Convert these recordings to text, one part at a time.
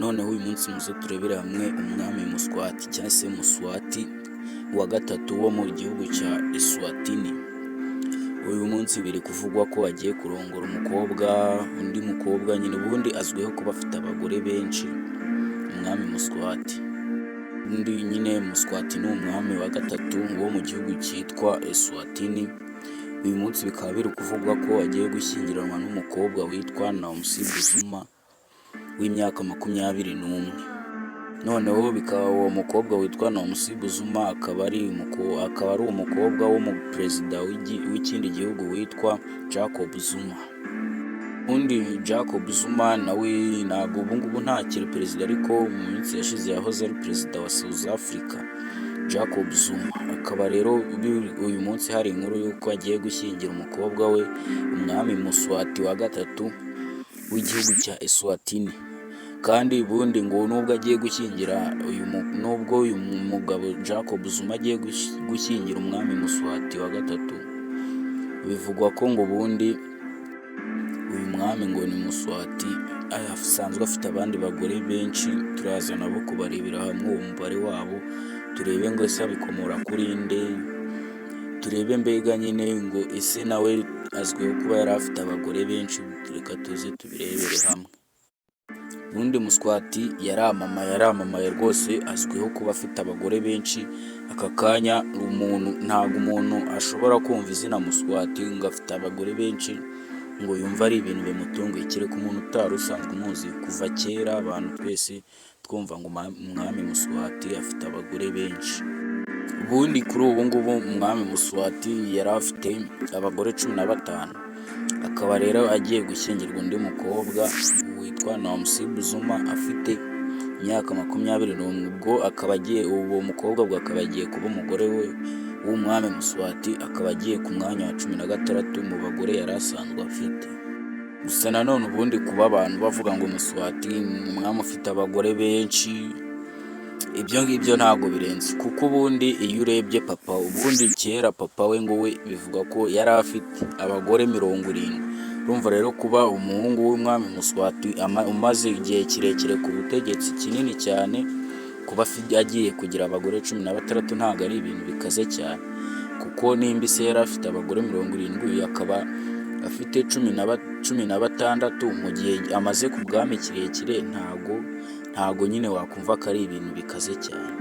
Noneho uyu munsi muze turebere hamwe umwami Muswati cyangwa se Muswati wa gatatu wo mu gihugu cya Eswatini. Uyu munsi biri kuvugwa ko agiye kurongora umukobwa, undi mukobwa nyine. Ubundi azwiho kuba afite abagore benshi, umwami Muswati. Undi nyine Muswati ni umwami wa gatatu wo mu gihugu cyitwa Eswatini. Uyu munsi bikaba biri kuvugwa ko agiye gushyingiranwa n'umukobwa witwa Nomcebo Zuma w'imyaka 21. Noneho bikaba uwo mukobwa witwa Nomcebo Zuma akaba ari umukobwa w'umuperezida w'ikindi gihugu witwa Jacob Zuma. Undi Jacob Zuma nawe ntabwo ubu ngubu ntakiri perezida, ariko mu minsi yashize yahoze ari perezida wa South Africa. Jacob Zuma akaba rero uyu munsi hari inkuru y'uko agiye gushyingira umukobwa we umwami Muswati wa gatatu w'igihugu cya Eswatini. Kandi ubundi ngo nubwo agiye gushyingira uyu nubwo uyu mugabo Jacob Zuma agiye gushyingira umwami Muswati wa gatatu, bivugwa ko ngo ubundi uyu mwami ngo ni Muswati asanzwe afite abandi bagore benshi. Turaza nabo kubarebera hamwe uwo mubare wabo, turebe ngo ese abikomora kuri nde, turebe mbega nyine ngo ese nawe azwiho kuba yari afite abagore benshi. Reka tuze tubirebere hamwe. Ubundi Muswati yaramamaye, yaramamaye rwose, azwiho kuba afite abagore benshi. Aka kanya umuntu ntabwo umuntu ashobora kumva izina Muswati ngo afite abagore benshi ngo yumve ari ibintu bimutunguye, kereka umuntu utari usanzwe umuzi kuva kera. Abantu twese twumva ngo umwami Muswati afite abagore benshi. Ubundi kuri ubu ngubu umwami Muswati yari afite abagore 15, akaba rero agiye gushyingirwa undi mukobwa witwa Nomcebo Zuma afite imyaka 21. Ubwo akaba agiye, uwo mukobwa ubwo akaba agiye kuba umugore we w'umwami Muswati, akaba agiye ku mwanya wa 16 mu bagore yari asanzwe afite. Gusa nanone ubundi kuba abantu bavuga ngo Muswati ni umwami ufite abagore benshi, ibyo ngibyo ntabwo birenze, kuko ubundi iyo urebye papa, ubundi kera papa we ngo we bivuga ko yari afite abagore 70. Urumva rero kuba umuhungu w'umwami Muswati umaze igihe kirekire ku butegetsi kinini cyane, kuba agiye kugira abagore 16 ntabwo ari ibintu bikaze cyane, kuko nimba ise yari afite abagore 70, akaba afite 16 mu gihe amaze ku bwami kirekire, ntago nyine wakumva ko ari ibintu bikaze cyane.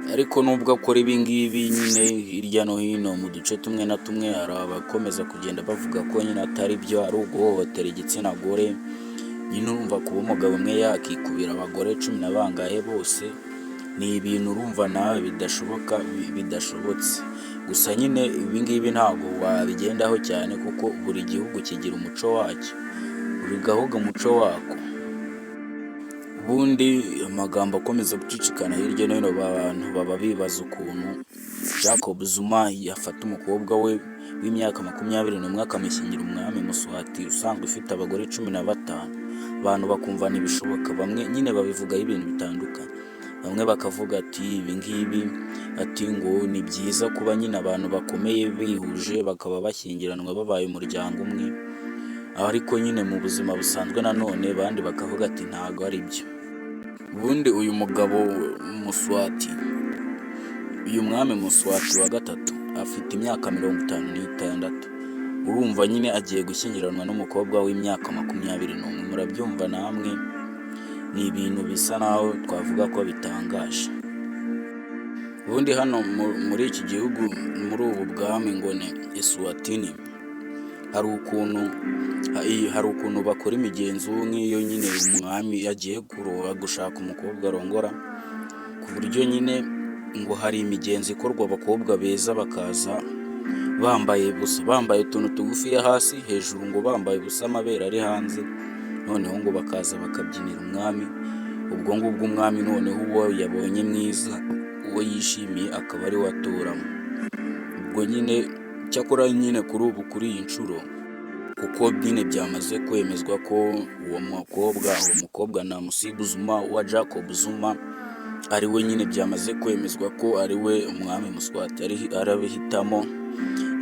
Ariko nubwo akora ibi ngibi nyine, hirya no hino mu duce tumwe na tumwe hari abakomeza kugenda bavuga ko nyine atari byo, ari uguhohotera igitsina gore. Nyine urumva kuba umugabo umwe yakikubira abagore cumi na bangahe bose, ni ibintu urumva nawe bidashoboka, bidashobotse. Gusa nyine ibi ngibi ntabwo wabigendaho cyane, kuko buri gihugu kigira umuco wacyo, buri gahugu umuco wako. Ubundi amagambo akomeza gucicikana hirya no hino, abantu baba bibaza ukuntu Jacob Zuma yafata umukobwa we w'imyaka 21 akamushyingira umwami Muswati usanzwe ufite abagore 15. Abantu bakumva ntibishoboka. Bamwe nyine babivugaho ibintu bitandukanye. Bamwe bakavuga ati ibi ngibi, ati ngo ni byiza kuba nyine abantu bakomeye bihuje bakaba bashyingiranwa babaye umuryango umwe, ariko nyine mu buzima busanzwe nanone abandi bakavuga ati ntabwo ari byo. Ubundi uyu mugabo Muswati, uyu mwami Muswati wa gatatu afite imyaka 56. Urumva nyine agiye gushyingiranwa n'umukobwa w'imyaka 21, murabyumva namwe, ni ibintu bisa naho twavuga ko bitangaje. Ubundi hano muri iki gihugu, muri ubu bwami ngo ni Eswatini, hari ukuntu bakora imigenzo nk'iyo nyine umwami yagiye kuroba gushaka umukobwa arongora, ku buryo nyine ngo hari imigenzo ikorwa, abakobwa beza bakaza bambaye ubusa, bambaye utuntu tugufiya hasi, hejuru ngo bambaye ubusa, amabere ari hanze, noneho ngo bakaza bakabyinira umwami. Ubwo ngubwo umwami noneho uwo yabonye mwiza, uwo yishimiye, akaba ari we atoramo. Ubwo nyine cyakora nyine kuri ubu, kuri iyi nshuro, kuko nyine byamaze kwemezwa ko uwo mukobwa Nomcebo Zuma wa Jacob Zuma ari we, nyine byamaze kwemezwa ko ari we umwami Muswati arabihitamo,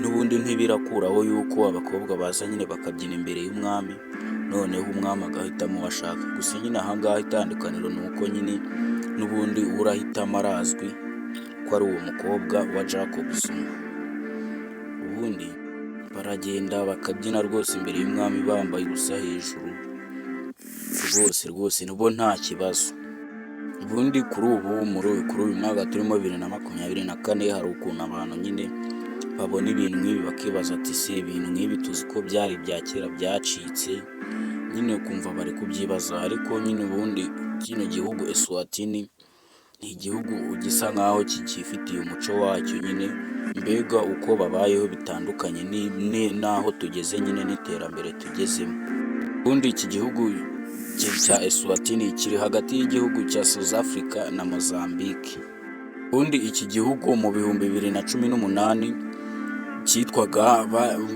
n'ubundi ntibirakuraho yuko abakobwa baza nyine bakabyina imbere y'umwami. Noneho umwami agahitamo uwo ashaka. Gusa nyine ahangaha itandukaniro ni uko nyine n'ubundi urahitamo arazwi ko ari uwo mukobwa wa Jacob Zuma. Ubundi baragenda bakabyina rwose imbere y'umwami bambaye ubusa hejuru, rwose rwose nabo nta kibazo. Ubundi kuri ubu, kuri uyu mwaka turimo 2024, hari ukuntu abantu nyine babona ibintu nk'ibi bakibaza ati: "Se ibintu nk'ibi tuzi ko byari ibya kera byacitse?" Nyine ukumva bari kubyibaza, ariko nyine ubundi kino gihugu Eswatini ni igihugu gisa nkaho kikifitiye umuco wacyo nyine, mbega uko babayeho bitandukanye n'aho tugeze nyine n'iterambere tugezemo. Ubundi iki gihugu cya Eswatini kiri hagati y'igihugu cya South Africa na Mozambique. Ubundi iki gihugu mu 2018 cyitwaga,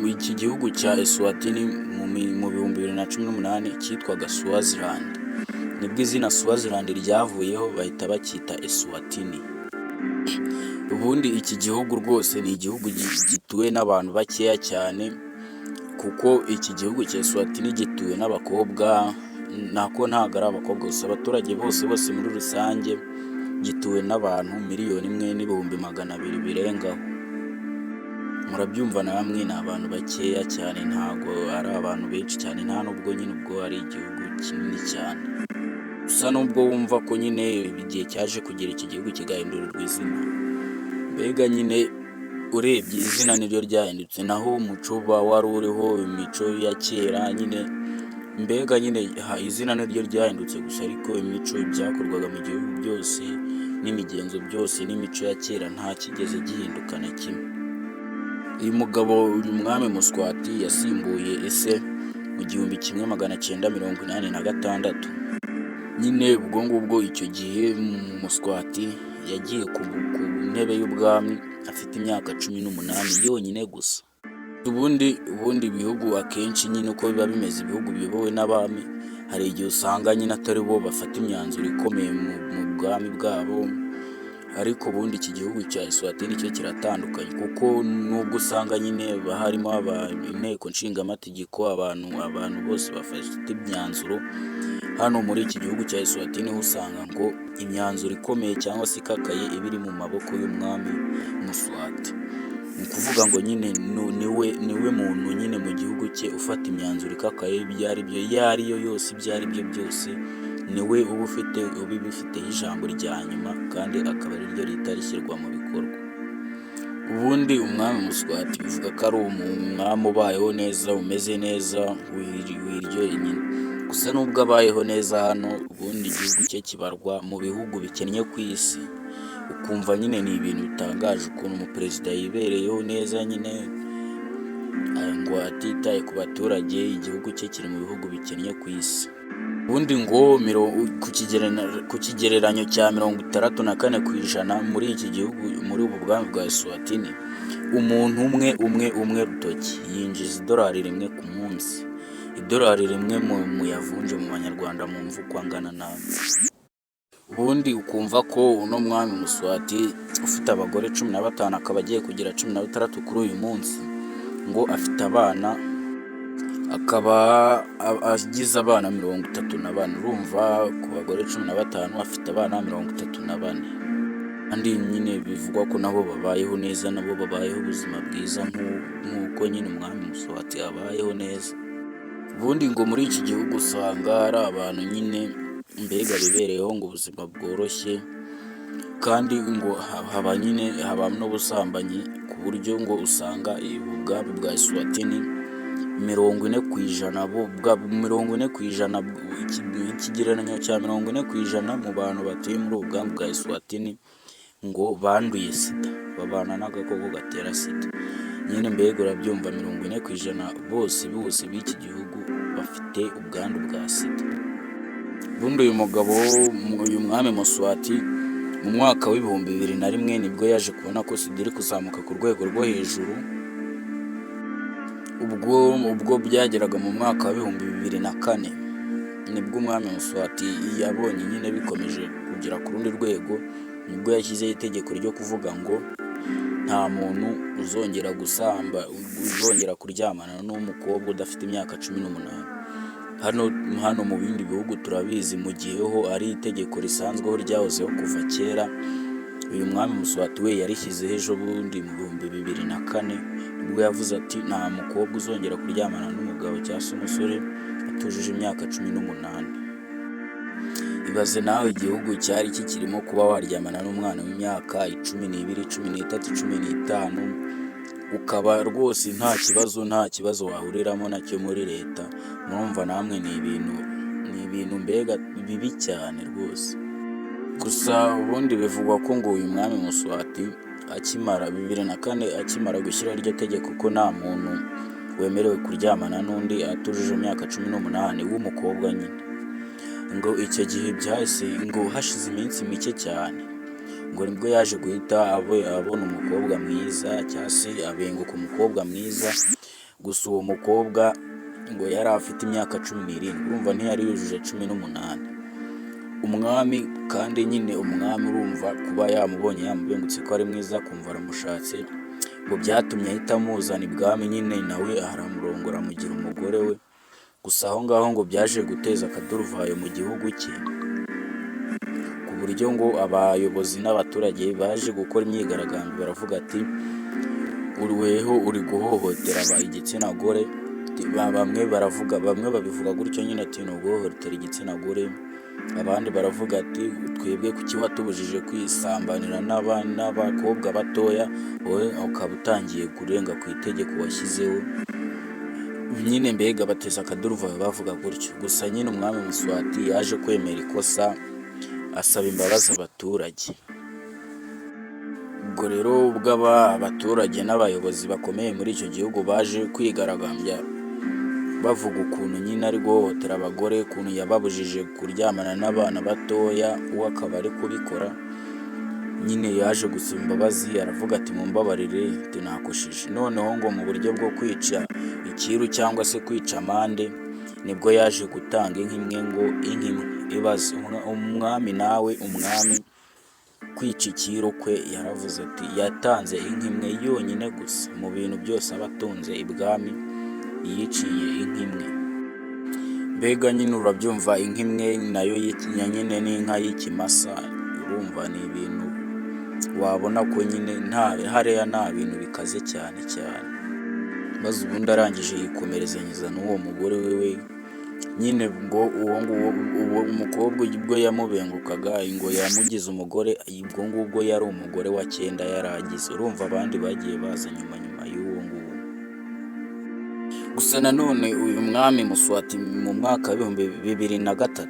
iki gihugu cya Eswatini mu 2018 cyitwaga Swaziland. Nibwo izina Swaziland ryavuyeho bahita bacyita Eswatini. Ubundi iki gihugu rwose ni igihugu gituwe n'abantu bakeya cyane, kuko iki gihugu cya Eswatini gituwe n'abakobwa, nako ntabwo ari abakobwa gusa, abaturage bose bose muri rusange gituwe n'abantu 1,200,000 birengaho. Murabyumva namwe, ni abantu bakeya cyane, ntabwo ari abantu benshi cyane, nta nubwo nyine ubwo ari igihugu kinini cyane. Gusa nubwo wumva ko nyine igihe cyaje kugera iki gihugu kigahindurirwa izina, mbega nyine urebye izina niryo ryahindutse, naho umuco uba wari uriho, imico ya kera nyine, mbega nyine izina niryo ryahindutse gusa, ariko imico, ibyakorwaga mu gihugu byose n'imigenzo byose n'imico ya kera nta kigeze gihinduka na kimwe. Uyu mugabo, uyu mwami Muswati, yasimbuye ise mu 1986. Nyine ubwo ngubwo icyo gihe Muswati yagiye ku ntebe y'ubwami afite imyaka 18 yonyine gusa. Ubundi ibihugu akenshi nyine uko biba bimeze, ibihugu biyobowe n'abami, hari igihe usanga nyine atari bo bafata imyanzuro ikomeye mu bwami bwabo, ariko ubundi iki gihugu cya Eswatini cyo kiratandukanye, kuko nubwo usanga nyine harimo inteko nshingamategeko, abantu bose bafata imyanzuro, hano muri iki gihugu cya Eswatini ho usanga ngo imyanzuro ikomeye cyangwa se ikakaye iba iri mu maboko y'umwami Muswati. Ni ukuvuga ngo nyine niwe muntu nyine mu gihugu cye ufata imyanzuro ikakaye, ibyo ari byo, iyo ari yo yose, ibyo ari byo byose, niwe uba ufite ubifiteho ijambo rya nyuma, kandi akaba ari ryo rihita rishyirwa mu bikorwa. Ubundi umwami Muswati bivuga ko ari umwami ubayeho neza, umeze neza, wiryoheye nyine. Gusa nubwo abayeho neza hano, ubundi igihugu cye kibarwa mu bihugu bikennye ku isi. Ukumva nyine ni ibintu bitangaje ukuntu umuperezida yibereyeho neza nyine, ngo atitaye ku baturage, igihugu cye kiri mu bihugu bikennye ku isi. Ubundi ngo ku kigereranyo cya 64% muri iki gihugu, muri ubu bwami bwa Eswatini, umuntu umwe umwe umwe rutoki yinjiza idolari rimwe ku munsi. Idolari rimwe muyavunje mu manyarwanda mwumve uko angana nawe. Ubundi ukumva ko uno mwami Muswati ufite abagore 15, akaba agiye kugira 16 kuri uyu munsi, ngo afite abana, akaba agize abana 34. Urumva ku bagore 15 afite abana 34. Kandi nyine bivugwa ko nabo babayeho neza, nabo babayeho ubuzima bwiza nk'uko nyine umwami Muswati abayeho neza. Ubundi ngo muri iki gihugu usanga ari abantu nyine mbega bibereyeho ngo ubuzima bworoshye, kandi ngo haba nyine haba n'ubusambanyi, ku buryo ngo usanga ubu bwami bwa Eswatini 40%, 40%, ikigereranyo cya 40% mu bantu batuye muri ubu bwami bwa Eswatini ngo banduye sida, babana n'agakoko gatera sida. Nyine mbega urabyumva, 40% bose bose b'iki gihugu bafite ubwandu bwa sida. Ubundi uyu mugabo, uyu mwami Muswati, mu mwaka w'2001 nibwo yaje kubona ko sida iri kuzamuka ku rwego rwo hejuru. Ubwo byageraga mu mwaka wa 2004, nibwo umwami Muswati yabonye nyine bikomeje kugera ku rundi rwego, nibwo yashyizeho itegeko ryo kuvuga ngo nta muntu uzongera gusamba, uzongera kuryamana n'umukobwa udafite imyaka 18. Hano mu bindi bihugu turabizi, mu gihe ho ari itegeko risanzweho ryahozeho kuva kera. Uyu mwami Muswati we yarishyizeho ejo bundi mu 2004, nibwo yavuze ati nta mukobwa uzongera kuryamana n'umugabo cyangwa se umusore atujuje imyaka 18. Ibaze nawe igihugu cyari kikirimo kuba waryamana n'umwana w'imyaka 12, 13, 15, ukaba rwose nta kibazo wahuriramo nacyo muri leta. Murumva namwe ni ibintu mbega bibi cyane rwose. Gusa ubundi bivugwa ko ngo uyu mwami Muswati akimara 2004, akimara gushyiraho iryo tegeko ko nta muntu wemerewe kuryamana n'undi atujuje imyaka 18 w'umukobwa nyine, ngo icyo gihe byahise, ngo hashize iminsi mike cyane, ngo nibwo yaje guhita abona umukobwa mwiza cyangwa se abenguka umukobwa mwiza. Gusa uwo mukobwa ngo yari afite imyaka 17, urumva ntiyari yujuje 18. Umwami kandi nyine, umwami urumva kuba yamubonye, yamubengutse ko ari mwiza, akumva aramushatse, ngo byatumye ahita amuzana ibwami nyine, nawe aramurongora amugira umugore we. Gusa aho ngaho ngo byaje guteza akaduruvayo mu gihugu cye, ku buryo ngo abayobozi n'abaturage baje gukora imyigaragambyo, baravuga ati weho uri guhohotera igitsina gore. Bamwe baravuga, bamwe babivuga gutyo nyine ati ni uguhohotera igitsina gore. Abandi baravuga ati twebwe kuki watubujije kwisambanira n'abakobwa batoya, wowe ukaba utangiye kurenga ku itegeko washyizeho nyine? Mbega bateza akaduruvayo bavuga gutyo. Gusa nyine umwami Muswati yaje kwemera ikosa, asaba imbabazi abaturage. Ubwo rero ubwo aba abaturage n'abayobozi bakomeye muri icyo gihugu baje kwigaragambya bavuga ukuntu nyine ari guhohotera abagore, ukuntu yababujije kuryamana n'abana batoya, we akaba ari kubikora nyine, yaje gusaba imbabazi, aravuga ati mumbabarire, ati nakosheje. Noneho ngo mu buryo bwo kwica ikiru cyangwa se kwica amande, nibwo yaje gutanga inka imwe, ngo inka imwe. Ibaze umwami nawe, umwami kwica ikiru kwe, yaravuze ati yatanze inka imwe yonyine gusa mu bintu byose aba atunze ibwami, yiciye inka imwe. Mbega nyine urabyumva, inka imwe nayo nyine ni inka y'ikimasa. Urumva ni ibintu wabona ko nyine nta hariya nta bintu bikaze cyane cyane. Maze ubundi arangije yikomerezanyiriza n'uwo mugore we nyine. Ngo uwo nguwo, uwo umukobwa ubwo yamubengukaga, ngo yamugize umugore. Ubwo ngubwo yari umugore wa cyenda yaragize. Urumva abandi bagiye baza nyuma nyuma y'uwo nguwo. Gusa nanone uyu mwami Muswati mu mwaka w'2003,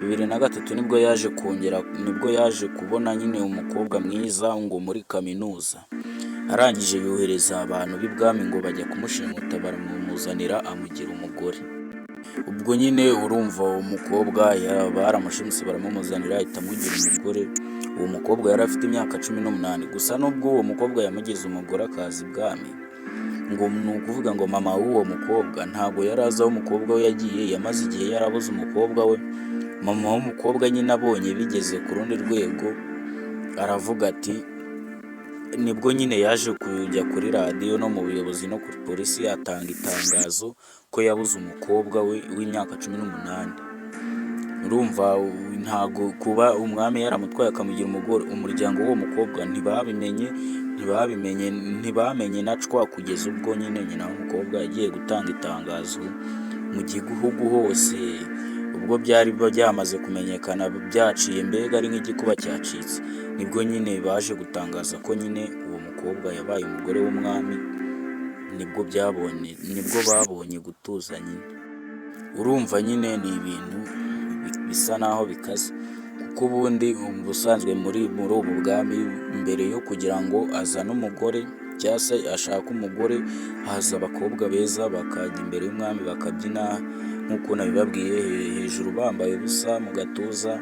2003 nibwo yaje kongera, nibwo yaje kubona nyine umukobwa mwiza ngo muri kaminuza. Arangije yohereza abantu b'ibwami ngo bajya kumushimuta, baramumuzanira, amugira umugore. Ubwo nyine urumva uwo mukobwa baramushimuse, baramumuzanira, ahita amugira umugore. Uwo mukobwa yari afite imyaka 18. Gusa nubwo uwo mukobwa yamugize umugore akaza ibwami, ngo ni ukuvuga ngo mama w'uwo mukobwa ntabwo yari azi aho umukobwa we yagiye. Yamaze igihe yarabuze umukobwa we. Mama w'umukobwa nyine abonye bigeze ku rundi rwego, aravuga ati, nibwo nyine yaje kujya kuri radiyo no mu buyobozi no kuri polisi, atanga itangazo ko yabuze umukobwa we w'imyaka 18. Urumva ntabwo kuba umwami yaramutwaye akamugira umugore, umuryango w'uwo mukobwa ntibabimenye, ntibamenye na cwa, kugeza ubwo nyine nyina w'umukobwa yagiye gutanga itangazo mu gihugu hose. Ubwo byari byamaze kumenyekana, byaciye mbega ari nk'igikuba cyacitse, nibwo nyine baje gutangaza ko nyine uwo mukobwa yabaye umugore w'umwami. Nibwo byabonye, nibwo babonye gutuza nyine. Urumva nyine ni ibintu bisa naho bikaze, kuko ubundi ubusanzwe muri ubu bwami, mbere yo kugira ngo azane umugore cyangwa se ashake umugore, haza abakobwa beza bakajya imbere y'umwami bakabyina, nk'uko nabibabwiye, hejuru bambaye ubusa mu gatuza,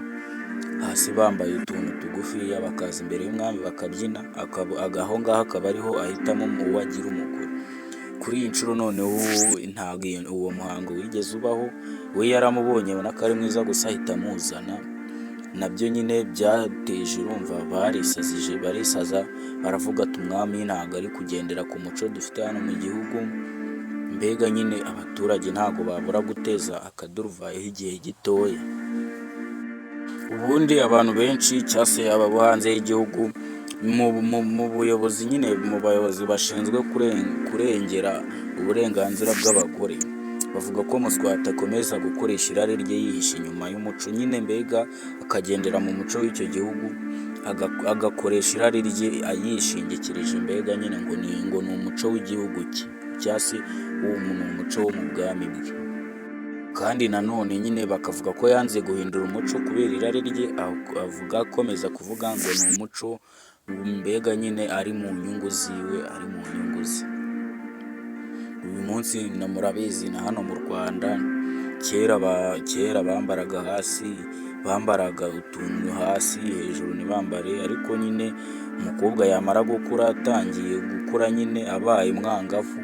hasi bambaye utuntu tugufiya, bakaza imbere y'umwami bakabyina, aho ngaho akaba ariho ahitamo uwo agira umugore. Kuri iyi nshuro noneho ntabwo uwo muhango wigeze ubaho. We yaramubonye abona ko ari mwiza gusa, ahita amuzana. Nabyo nyine byateje, urumva barisazije, barisaza, baravuga ati umwami ntabwo ari kugendera ku muco dufite hano mu gihugu. Mbega nyine abaturage ntabwo babura guteza akaduruvayo igihe gitoya. Ubundi abantu benshi cyangwa se aba bo hanze y'igihugu, mu buyobozi nyine, mu bayobozi bashinzwe kurengera uburenganzira bw'abagore, bavuga ko Muswati akomeza gukoresha irari rye yihishe inyuma y'umuco nyine, mbega akagendera mu muco w'icyo gihugu, agakoresha irari rye yishingikirije, mbega nyine ngo ni umuco w'igihugu cye, cyangwa se uwo ni umuco wo mu bwami bwe. Kandi nanone nyine bakavuga ko yanze guhindura umuco kubera irari rye, avuga, akomeza kuvuga ngo ni umuco, mbega nyine ari mu nyungu ziwe, ari mu nyungu ze. Uyu munsi na murabizi na hano mu Rwanda, kera bambaraga hasi, bambaraga utuntu hasi, hejuru ntibambare, ariko nyine umukobwa yamara gukura, atangiye gukura nyine, abaye umwangavu,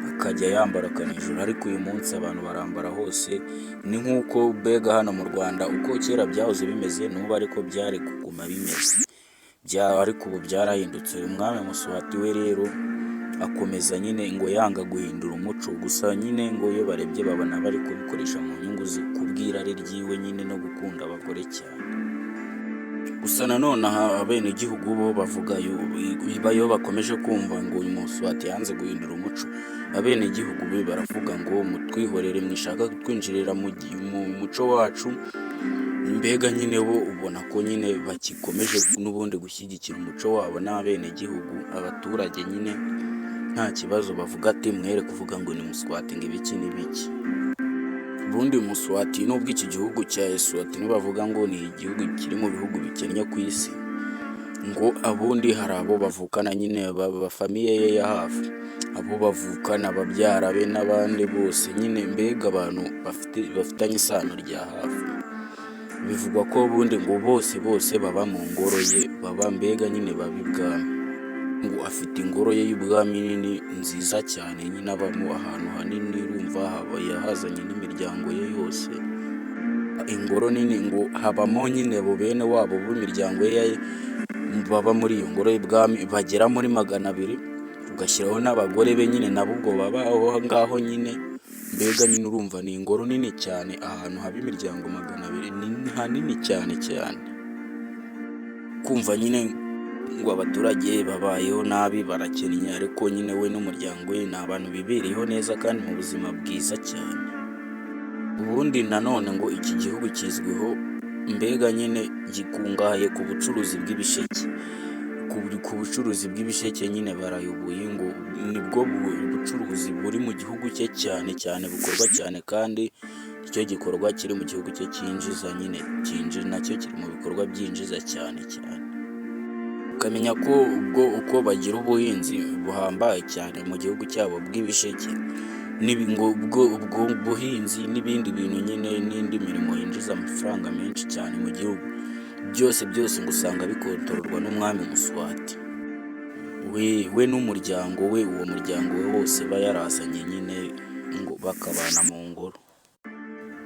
akajya yambara akantu hejuru. Ariko uyu munsi abantu barambara hose. Ni nk'uko mbega hano mu Rwanda uko kera byahoze bimeze, n'ubu ariko byari kuguma bimeze, ariko ubu byarahindutse. Umwami Muswati we rero akomeza nyine ngo yanga guhindura umuco, gusa nyine ngo iyo barebye babona bari kubikoresha mu nyungu ze kubw'irari ryiwe nyine no gukunda abagore cyane. Gusa nanone aha abenegihugu bo bavuga, iyo bakomeje kumva ngo uyu Muswati yanze guhindura umuco, abenegihugu be baravuga ngo mutwihorere, mwishaka kutwinjirira mu muco wacu. Mbega nyine bo ubona ko nyine bagikomeje n'ubundi gushyigikira umuco wabo n'abenegihugu, abaturage nyine nta kibazo, bavuga ati mwere kuvuga ngo ni Muswati, ngo ibiki n'ibiki. Ubundi Muswati, nubwo iki gihugu cya Eswatini bavuga ngo ni igihugu kiri mu bihugu bikennye ku isi, ngo abundi hari abo bavukana nyine, famille ye ya hafi, abo bavukana, babyara be n'abandi bose nyine, mbega abantu bafitanye isano rya hafi, bivugwa ko ubundi ngo bose bose baba mu ngoro ye, baba mbega nyine baba ibwami. Ngo afite ingoro ye y'ubwami nini nziza cyane nyine, abamo ahantu hanini, urumva yahazanye n'imiryango ye yose. Ingoro nini, ngo habamo nyine abo bene wabo b'imiryango ye baba muri iyo ngoro y'ubwami bagera muri 200, ugashyiraho n'abagore be nyine, nabo ubwo baba aho ngaho nyine. Mbega nyine urumva ni ingoro nini cyane, ahantu haba imiryango 200 ni hanini cyane cyane. Kumva nyine ngo abaturage babayeho nabi, barakennye, ariko nyine we n'umuryango we ni abantu bibereyeho neza kandi mu buzima bwiza cyane. Ubundi nanone ngo iki gihugu kizwiho, mbega nyine gikungahaye ku bucuruzi bw'ibisheke, ku bucuruzi bw'ibisheke nyine barayoboye, ngo nibwo bucuruzi buri mu gihugu cye cyane cyane, bukorwa cyane, kandi icyo gikorwa kiri mu gihugu cye cyinjiza nyine, nacyo kiri mu bikorwa byinjiza cyane cyane. Ukamenya ko ubwo uko bagira ubuhinzi buhambaye cyane mu gihugu cyabo bw'ibisheke, ngo ubwo buhinzi n'ibindi bintu nyine n'indi mirimo yinjiza amafaranga menshi cyane mu gihugu, byose byose ngo usanga bikontororwa n'umwami Muswati we n'umuryango we, uwo muryango we wose aba yarazanye nyine, ngo bakabana mu ngoro.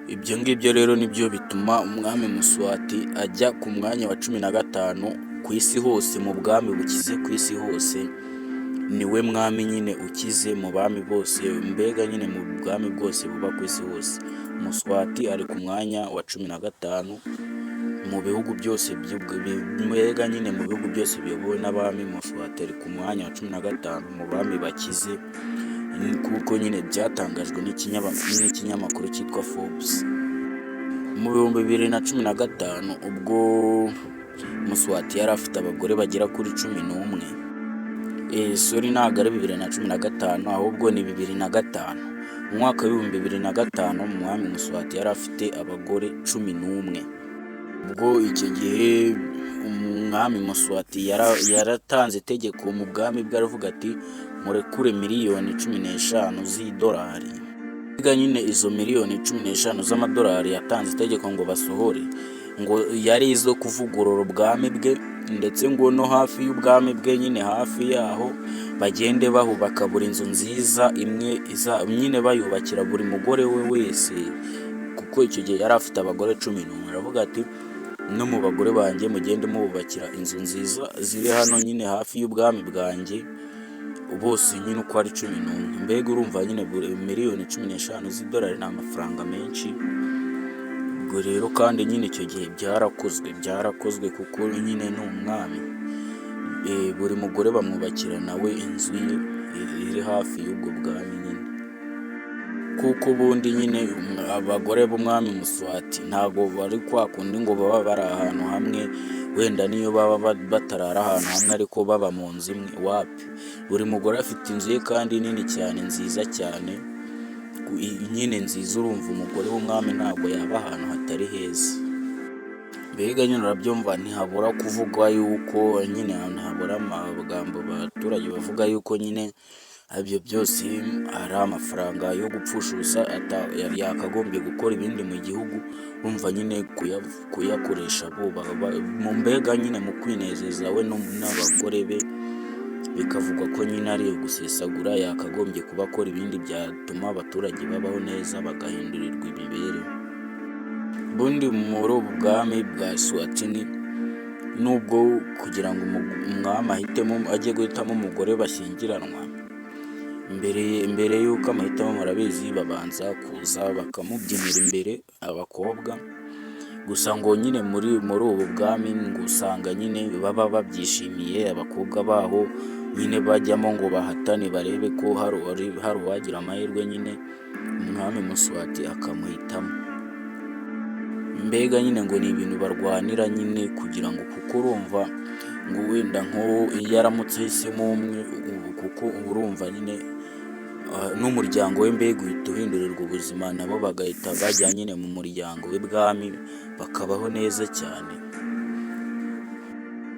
Ibyo ngibyo rero nibyo bituma umwami Muswati ajya ku mwanya wa 15 ku isi hose mu bwami bukize ku isi hose. Niwe mwami nyine ukize mu bami bose, mbega nyine mu bwami bwose buba ku isi hose. Muswati ari ku mwanya wa 15 mu bihugu byose, mbega nyine mu bihugu byose biyobowe n'abami. Muswati ari ku mwanya wa 15 mu bami bakize, kuko nyine byatangajwe n'ikinyamakuru cyitwa Forbes. Mu 2015 ubwo Muswati yari afite abagore bagera kuri 11. Sorry, ntabwo ari 2015, ahubwo ni 2005. Mu mwaka wa 2005 umwami Muswati yari afite abagore 11. Ubwo icyo gihe umwami Muswati yaratanze itegeko mu bwami bwe, aravuga ati murekure miliyoni 15 z'idolari. Mbega nyine izo miliyoni 15 z'amadolari yatanze itegeko ngo basohore, ngo yari izo kuvugurura ubwami bwe, ndetse ngo no hafi y'ubwami bwe nyine, hafi yaho, bagende bahubaka buri nzu nziza imwe nyine, bayubakira buri mugore we wese, kuko icyo gihe yari afite abagore 11. Aravuga ati no mu bagore banjye mugende mububakira inzu nziza ziri hano nyine hafi y'ubwami bwanjye. Bose nyine uko ari 11. Mbega urumva nyine miliyoni 15 z'idolari ni amafaranga menshi. Ubwo rero kandi nyine icyo gihe byarakozwe kuko nyine ni umwami. Buri mugore bamwubakira nawe inzu ye iri hafi y'ubwo bwami nyine, kuko ubundi nyine abagore b'umwami Muswati ntabwo bari kwa kundi ngo baba bari ahantu hamwe, wenda niyo baba batarara ahantu hamwe ariko baba mu nzu imwe, wapi. Buri mugore afite inzu ye kandi nini cyane, nziza cyane nyine nziza. Urumva umugore w'umwami ntabwo yaba ahantu hatari heza. Mbega nyine urabyumva, ntihabura kuvugwa yuko nyine ntihabura amagambo, abaturage bavuga yuko nyine ibyo byose ari amafaranga yo gupfusha ubusa, yari yakagombye gukora ibindi mu gihugu. Urumva nyine kuyakoresha mu mbega nyine mu kwinezeza we n'abagore be, bikavugwa ko nyine ari ugusesagura, yakagombye kuba akora ibindi byatuma abaturage babaho neza, bagahindurirwa imibereho. Ubundi muri ubu bwami bwa Eswatini, nubwo kugira ngo umwami ahitemo, ajye guhitamo umugore bashyingiranwa, mbere y'uko amahitamo, murabizi, babanza kuza bakamubyinira imbere abakobwa. Gusa ngo nyine muri ubu bwami ngo usanga nyine baba babyishimiye, abakobwa baho nyine bajyamo ngo bahatane, barebe ko hari uwagira amahirwe nyine umwami Muswati akamuhitamo. Mbega nyine ngo ni ibintu barwanira nyine kugira ngo, kuko urumva ngo wenda nko iyo aramutse ahisemo umwe ubu, kuko urumva nyine n'umuryango we mbega uhita uhindurirwa ubuzima, nabo bagahita bajya nyine mu muryango w'ibwami bakabaho neza cyane.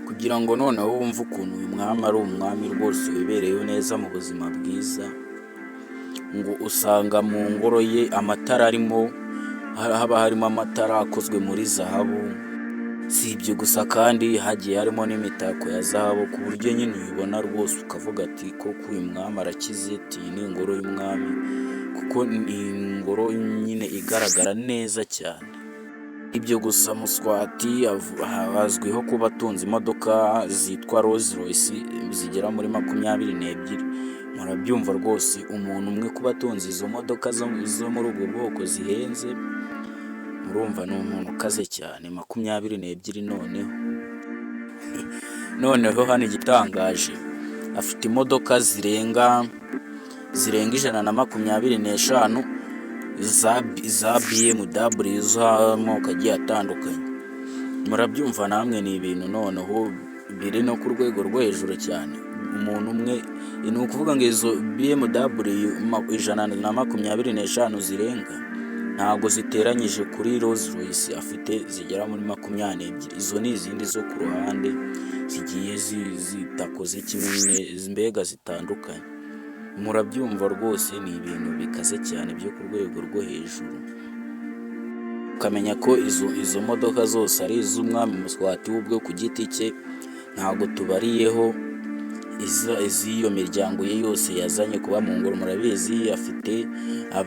Kugira ngo noneho wumve ukuntu uyu mwami ari umwami rwose wibereyeho neza mu buzima bwiza, ngo usanga mu ngoro ye amatara arimo, haba harimo amatara akozwe muri zahabu. Si ibyo gusa kandi, hagiye harimo n'imitako ya zahabu, ku buryo nyine uyibona rwose ukavuga ati: "Koko uyu mwami arakize." Ati: "Iyi ni ingoro y'umwami," kuko ni ingoro nyine igaragara neza cyane. Ibyo gusa, Muswati azwiho kuba atunze imodoka zitwa Rolls Royce zigera muri 22. Murabyumva rwose, umuntu umwe kuba atunze izo modoka zo muri ubwo bwoko zihenze, murumva ni umuntu ukaze cyane. 22. Noneho hano igitangaje, afite imodoka zirenga 125 za BMW z'amoko agiye atandukanye. Murabyumva namwe, ni ibintu noneho biri no ku rwego rwo hejuru cyane. Umuntu umwe, ni ukuvuga ngo izo BMW 125 zirenga ntabwo ziteranyije kuri Rolls Royce afite zigera muri 22. Izo ni izindi zo ku ruhande zigiye zidakoze kimwe nyine, mbega zitandukanye. Murabyumva rwose, ni ibintu bikaze cyane byo ku rwego rwo hejuru. Ukamenya ko izo modoka zose ari iz'umwami Muswati we ubwe ku giti cye, ntabwo tubariyeho iz'iyo miryango ye yose yazanye kuba mu ngoro. Murabizi, afite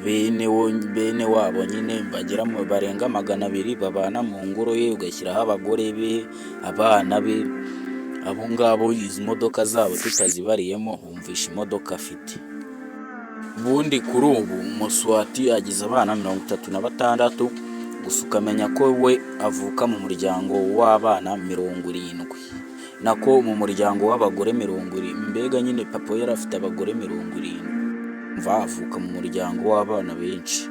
bene wabo nyine bagera barenga 200 babana mu ngoro ye, ugashyiraho abagore be, abana be, abo ngabo izi modoka zabo tutazibariyemo, wumvisha imodoka afite. Ubundi kuri ubu Muswati agize abana 36. Gusa ukamenya ko we avuka mu muryango w'abana 70, nako mu muryango w'abagore 70. Mbega nyine papa we yari afite abagore 70, mva avuka mu muryango w'abana benshi.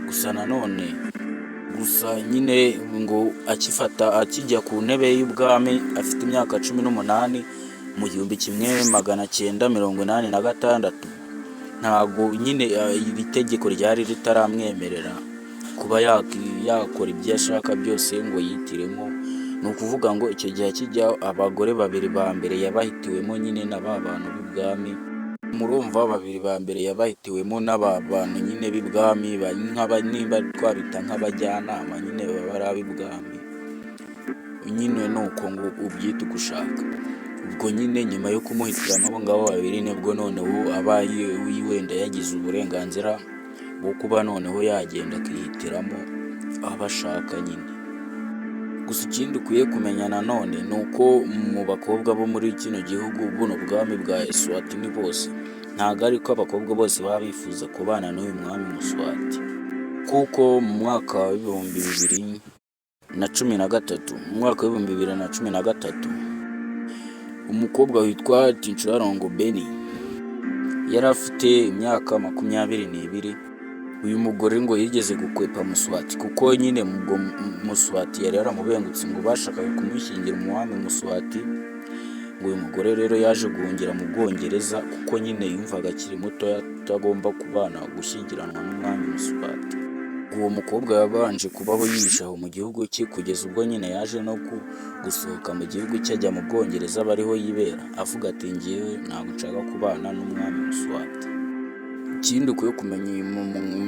Gusa nanone, gusa nyine ngo akifata, akijya ku ntebe y'ubwami afite imyaka 18 mu 1986, ntabwo nyine iri tegeko ryari ritaramwemerera kuba yakora ibyo ashaka byose ngo yihitiremo. Ni ukuvuga ngo icyo gihe akijya, abagore babiri ba mbere yabahitiwemo nyine na ba bantu b'ibwami. Murumva, babiri ba mbere yabahitiwemo n'aba bantu nyine b'ibwami, niba twabita nk'abajyanama nyine, baba ari ab'ibwami nyine, ni uko ngo ubyite uko ushaka. Ubwo nyine nyuma yo kumuhitiramo abo ngabo babiri, nibwo noneho abaye wenda yagize uburenganzira bwo kuba noneho yagenda akihitiramo abo ashaka nyine. Gusa ikindi ukwiye kumenya nanone ni uko mu bakobwa bo muri kino gihugu, buno bwami bwa Eswatini bose, ntabwo ari ko abakobwa bose baba bifuza kubana n'uyu mwami Muswati, kuko mu mwaka wa 2013, mu mwaka wa 2013, umukobwa witwa Tintswalo Ngobeni yari afite imyaka 22. Uyu mugore ngo yigeze gukwepa Muswati, kuko nyine ubwo Muswati yari yaramubengutse, ngo bashakaga kumushyingira umwami Muswati. Ngo uyu mugore rero yaje guhungira mu Bwongereza, kuko nyine yumvaga akiri muto atagomba kubana, gushyingiranwa n'umwami Muswati. Uwo mukobwa yabanje kubaho yihishe aho mu gihugu cye, kugeza ubwo nyine yaje no gusohoka mu gihugu cye ajya mu Bwongereza, aba ariho yibera, avuga ati: "Ngewe ntabwo nshaka kubana n'umwami Muswati." Ikindi ukwiye kumenya,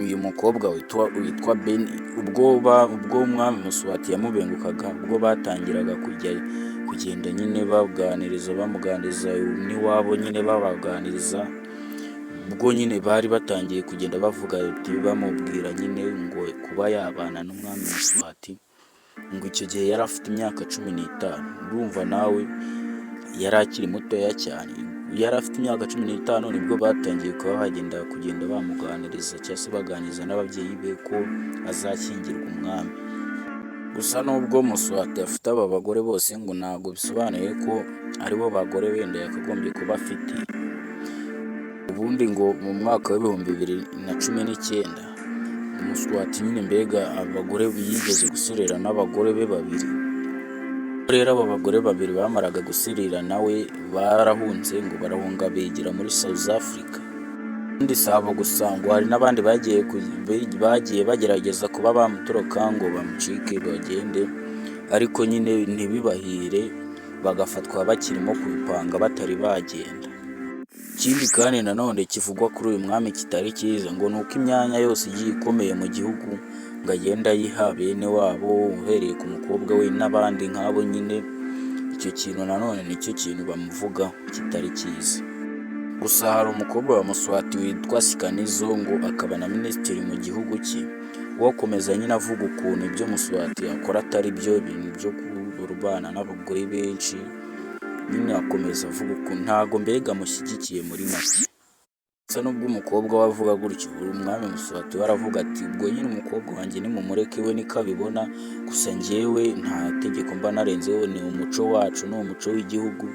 uyu mukobwa witwa Beni, ubwo umwami Muswati yamubengukaga, ubwo batangiraga kujya kugenda nyine baganiriza, bamuganiriza n'iwabo nyine babaganiriza, ubwo nyine bari batangiye kugenda bavuga ati, bamubwira nyine ngo kuba yabana n'umwami Muswati, ngo icyo gihe yari afite imyaka 15. Urumva nawe yari akiri mutoya cyane, yari afite imyaka 15 nibwo batangiye kuba bagenda kugenda bamuganiriza, cyangwa se baganiriza n'ababyeyi be ko azashyingirwa umwami. Gusa nubwo Muswati afite aba bagore bose, ngo ntabwo bisobanuye ko aribo bagore wenda yakagombye kuba afite. Ubundi ngo mu mwaka wa 2019, Muswati nyine mbega abagore yigeze guserera n'abagore be babiri. Rero abo bagore babiri bamaraga guserera nawe barahunze, ngo barahunga bigira muri South Africa. Kandi si abo gusa, ngo hari n'abandi bagiye bagerageza kuba bamutoroka ngo bamucike bagende, ariko nyine ntibibahire, bagafatwa bakirimo kubipanga batari bagenda. Ikindi kandi nanone kivugwa kuri uyu mwami kitari cyiza, ngo ni uko imyanya yose igiye ikomeye mu gihugu ngo agenda ayiha bene wabo, uhereye ku mukobwa we n'abandi nk'abo nyine. Icyo kintu nanone nicyo kintu bamuvugaho kitari cyiza. Gusa hari umukobwa wa Muswati witwa Sikanizo, ngo akaba na minisitiri mu gihugu cye, we akomeza nyine avuga ukuntu ibyo Muswati akora atari byo, ibintu byo kurwana n'abagore benshi. Nyine akomeza avuga ukuntu ntago mbega amushyigikiye muri make. Gusa nubwo umukobwa we avuga gutyo, umwami Muswati we aravuga ati: "Ubwo nyine umukobwa wanjye nimumureke, we niko abibona, gusa njyewe nta tegeko mba narenzeho, ni umuco wacu, ni umuco w'igihugu."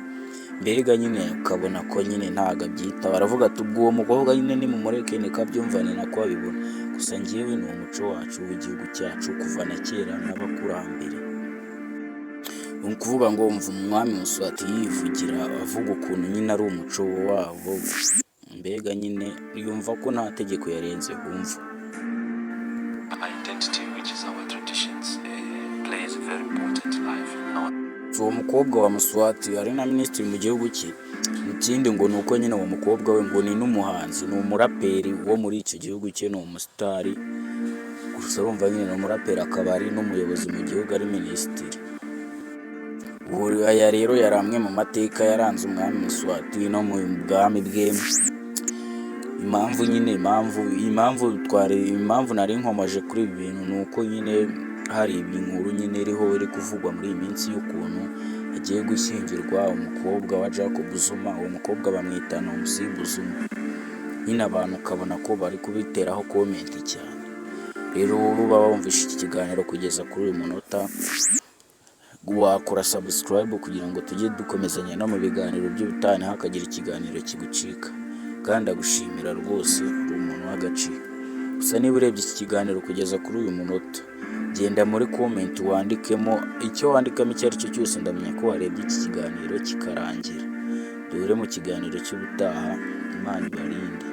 Mbega nyine ukabona ko nyine ntago abyitaho, aravuga ati: "Ubwo uwo mukobwa nyine nimumureke, niko abyumva, ni nako abibona, gusa njyewe ni umuco wacu w'igihugu cyacu kuva na kera n'abakurambere." Ni ukuvuga ngo umva umwami Muswati yivugira avuga ukuntu nyine ari umuco wabo, mbega nyine yumva ko nta tegeko yarenzeho, wumva. Identity, which is our traditions, plays a very important life in our Uwo mukobwa wa Muswati ari na minisitiri mu gihugu cye. Ikindi ngo ni uko nyine uwo mukobwa we ngo ni n'umuhanzi, ni umuraperi wo muri icyo gihugu cye, ni umusitari. Gusa urumva nyine ni umuraperi akaba ari n'umuyobozi mu gihugu, ari minisitiri. Ubu aya rero yari amwe mu mateka yaranze umwami Muswati no mu bwami bwe. Impamvu nyine impamvu twari impamvu nari nkomeje kuri ibi bintu ni uko nyine hari inkuru nyine iriho iri kuvugwa muri iyi minsi y'ukuntu hagiye gushyingirwa umukobwa wa Jacob Zuma. Uwo mukobwa bamwita Nomcebo Zuma. Nyine abantu ukabona ko bari kubiteraho comment cyane. Rero wowe uba wumvishe iki kiganiro kugeza kuri uyu munota, wakora subscribe kugira ngo tujye dukomezanya no mu biganiro by'ubutaha, ntihakagire ikiganiro kigucika. Kandi ndagushimira rwose, uri umuntu w'agaciro. Gusa niba urebye iki kiganiro kugeza kuri uyu munota, genda muri comment wandikemo icyo wandikamo icyo ari cyo cyose, ndamenya ko warebye iki kiganiro kikarangira. Duhure mu kiganiro cy'ubutaha, Imana ibarinde.